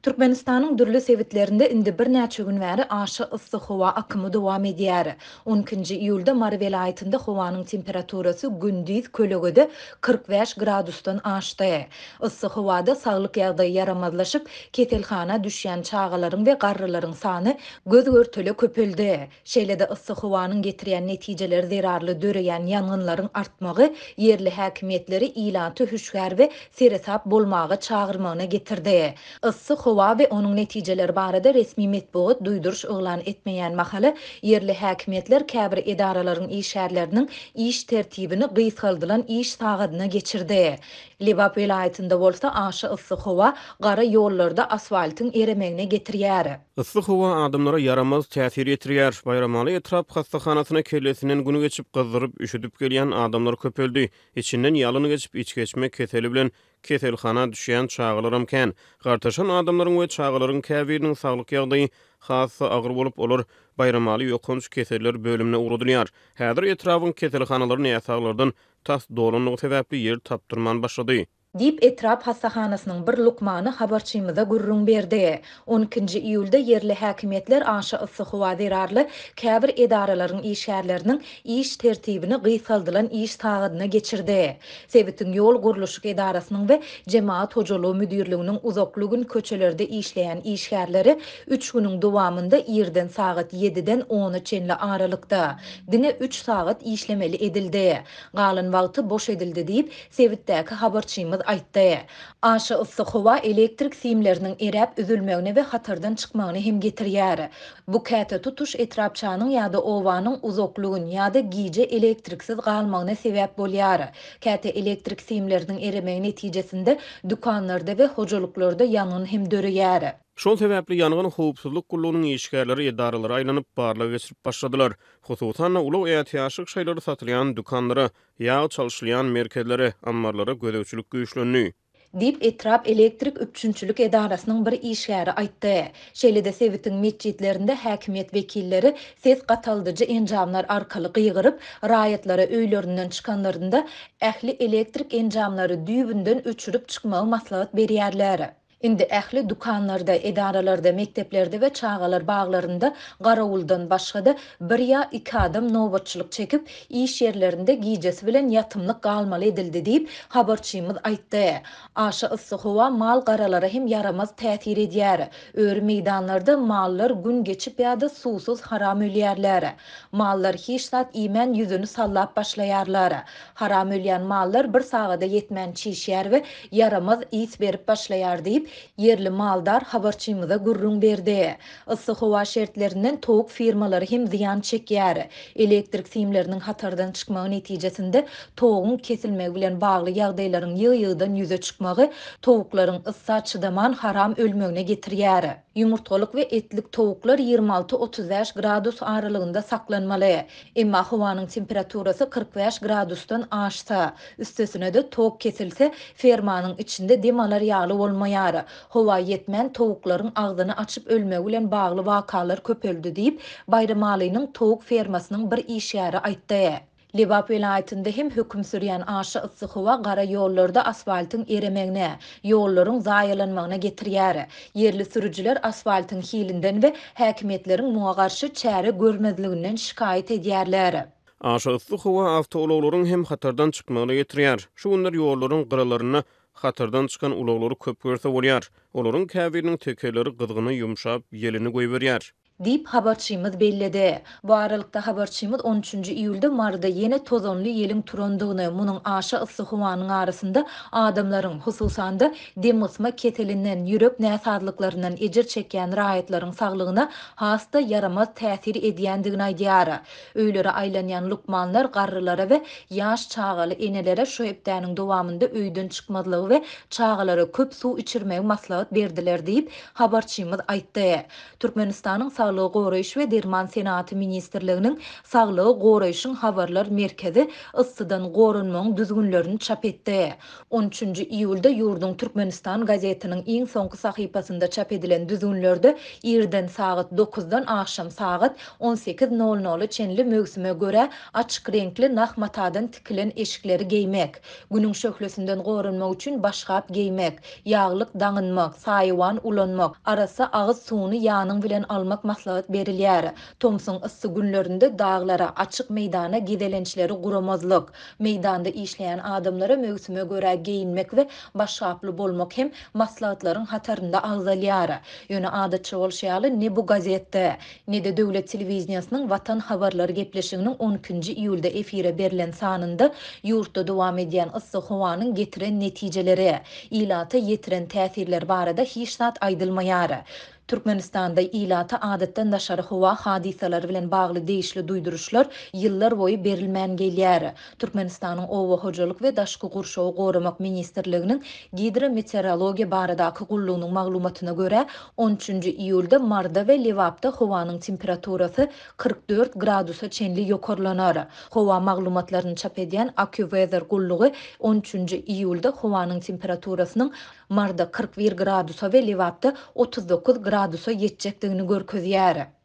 Türkmenistanyň dürli sebitlerinde indi birnäçe gün bäri aşa yssy howa akymy dowam edýär. On ikinji iýulda Mary welaýatynda howanyň temperaturasy gündiz kölegede 45 gradusdan aşdy. Yssy howada saglyk ýagdaýy ýaramazlaşyp, keselhana düşýän çagalaryň we garrylaryň sany göz-görtele köpeldi. Şeýle-de yssy howanyň getirýän netijeleri zerarly döreýän ýangynlaryň artmagy ýerli häkimiýetleri ilaty hüşgär we seresap bolmaga çagyrmagyna getirdi. Yssy howa we onuň netijeleri barada resmi metbugat duýduryş yglan etmeýän mahaly, ýerli häkimiýetler käbir edaralaryň işgärleriniň iş tertibini gysgaldylan iş sagadyna geçirdi. Lebap welaýatynda bolsa aşa yssy howa gara ýollarda asfaltyň eremegine getirýär. Yssy howa adamlara ýaramaz täsir ýetirýär. Baýramaly etrap hassahanasyna kellesinden gün geçip, gyzdyryp, üşüdip gelýän adamlar köpeldi. Içinden ýalyn geçip, içgeçme keseli bilen keselhana düşýän çagalaram kän. Gartaşan adamlaryň we çagalaryň käbiriniň saglyk ýagdaýy has-da agyr bolup, olar Baýramaly ýokanç keseller bölümine ugradylýar. Häzir etrabyň keselhanalary näsaglardan tas dolandygy sebäpli ýer tapdyrman başlady. Diýip, etrap hassahanasynyň bir lukmany habarçymyza gürrüň berdi. On ikinji iýulda ýerli häkimiýetler aşa yssy howa zerarly käbir edaralaryň işgärleriniň iş tertibini gysgaldylan iş sagadyna geçirdi. Sebitiň ýol gurluşyk edarasynyň we jemagat hojalygy müdirliginiň uzakly gün köçelerde işleýän işgärleri üç günüň dowamynda irden sagat ýediden ona çenli aralykda, diňe üç sagat işlemeli edildi. Galan wagty boş edildi diýip, sebitdäki habarçymyz aýtdy. Aşa yssy howa elektrik simleriniň eräp üzülmegine we hatardan çykmagyna hem getirýär. Bu käte tutuş etrapçanyň ýa-da obanyň uzakly gün ýa-da gije elektriksiz galmagyna sebäp bolýar. Käte elektrik simleriniň eremegi netijesinde dükanlarda we hojalyklarda ýangyn hem döreýär. Şol sebäpli ýangyn howpsuzlyk gullugynyň işgärleri edaralara aýlanyp, barlag geçirip başladylar. Hususan-da, ulag ätiýaçlyk şaýlary satylýan dükanlara, ýag çalşylýan merkezlere, ammarlara gözegçilik güýçlendi. Diýip, etrap elektrik üpjünçilik edarasynyň bir işgäri aýtdy. Şeýle-de sebitiň metjitlerinde häkimiýet wekilleri ses gataldyjy enjamlar arkaly gygyryp, raýatlara öýlerinden çykanlarynda ähli elektrik enjamlary düýbünden öçürip çykmagy maslahat berýärler. Indi ähli dükanlarda, edaralarda, mekdeplerde we çagalar baglarynda garawuldan başga-da bir ýa iki adam nobatçylyk çekip, iş ýerlerinde gijesi bilen ýatymlyk galmaly edildi diýip, habarçymyz aýtdy. Aşa yssy howa mal-garalara hem ýaramaz täsir edýär. Öri meýdanlarda mallar gün geçip ýa-da suwsuz haram ölýärler. Mallar hiç zat iýmän ýüzüni sallap başlaýarlar. Haram ölýän mallar bir sagada ýetmän çişýär we ýaramaz ys berip başlaýar diýip, ýerli maldar habarçymyza gürrüň berdi. Yssy howa şertlerinden towuk firmalary hem zyýan çekýär. Elektrik simleriniň hatardan çykmagy netijesinde toguň kesilmegi bilen bagly ýagdaýlaryň ýygy-ýygydan ýüze çykmagy towuklaryň yssa çydaman haram ölmegine getirýär. Ýumurtgalyk we etlik towuklar 26, 35 gradus aralygynda saklanmaly. Emma howanyň temperaturasy 45 gradusdan aşsa, üstesine-de tok kesilse, fermanyň içinde dem alar ýaly bolmaýar. Howa ýetmän towuklaryň agzyny açyp ölmegi bilen bagly wakalar köpeldi diýip, Baýramalynyň towuk fermasynyň bir işgäri aýtdy. Lebap welaýatynda hem höküm sürýän aşa yssy howa gara ýollarda asfaltyň eremegine, ýollaryň zaýalanmagyna getirýär. Ýerli sürüjiler asfaltyň hilinden we häkimiýetleriň muňa garşy çäre görmezliginden şikaýat edýärler. Aşa yssy howa awtoulaglaryň hem hatardan çykmagyna getirýär. Şu günler ýollaryň gyralarynda hatardan çykan ulaglary köp görse bolýar. Olaryň käbiriniň tekerleri gyzgyny ýumşap, ýelini goýberýär. Diýip, habarçymyz belledi. Bu aralykda, habarçymyz on üçünji iýulda Maryda ýene tozanly ýeliň turandygyny, munuň aşa yssy howanyň arasynda adamlaryň, hususan-da, demgysma keselinden, ýürek näsazlyklaryndan ejir çekýän raýatlaryň saglygyna has-da ýaramaz täsir edýändigini aýdýar. Öýlere aýlanýan lukmanlar garrylara we ýaş çagaly enelere şu hepdäniň dowamynda öýden çykmazlygy we çagalara köp suw içirmegi maslahat berdiler diýip, habarçymyz aýtdy. Türkmenistanyň Saglyk. Saglygy goraýyş we derman senagaty ministrliginiň Saglygy goraýşyň habarlar merkezi yssydan goranmagyň düzgünlerini çap etdi. On üçünji iýulda ýurduň Türkmenistan gazetiniň iň soňky sahypasynda çap edilen düzgünlerde irden sagat dokuzdan agşam sagat on sekiz nol nola çenli möwsüme görä açyk reňkli nah matadan tikilen eşikleri geýmek, Günüň şöhlesinden goranmak üçin başgap geýmek, ýaglyk daňynmak, saýawan ulanmak, arassa agyz suwuny ýanyň bilen almak maslahat berilýär. Tomsuň yssy günlerinde daglara, açyk meýdana gezelençleri guramazlyk, meýdanda işleýän adamlara möwsüme görä geýinmek we başgaply bolmak hem maslahatlaryň hatarynda agzalýar. Ýöne adatça bolşy ýaly, ne bu gazetde, Ne-de döwlet telewideniýesiniň Watan habarlary gepleşiginiň on ikinji iýulda efire berlen sanynda ýurtda dowam edýän yssy howanyň getiren netijeleri, ilata ýetiren täsirleri barada hiç zat aýdylmaýar. Türkmenistanda ilata adatdan daşary howa hadysalary bilen bagly degişli duýduryşlar ýyllar boýy berilmän gelýär. Türkmenistanyň Oba hojalyk we daşky gurşawy goramak ministrliginiň Gidrometeorologiýa baradaky gullugynyň maglumatyna görä, on üçünji iýulda Maryda we Lebapda howanyň temperaturasy 44 gradusa çenli ýokarlanar. Howa maglumatlaryny çap edýän AccuWeather gullugy on üçünji iýulda howanyň temperaturasynyň Maryda 41 gradusa we Lebapda 39 gradusa ýetjekdigini görkezýär.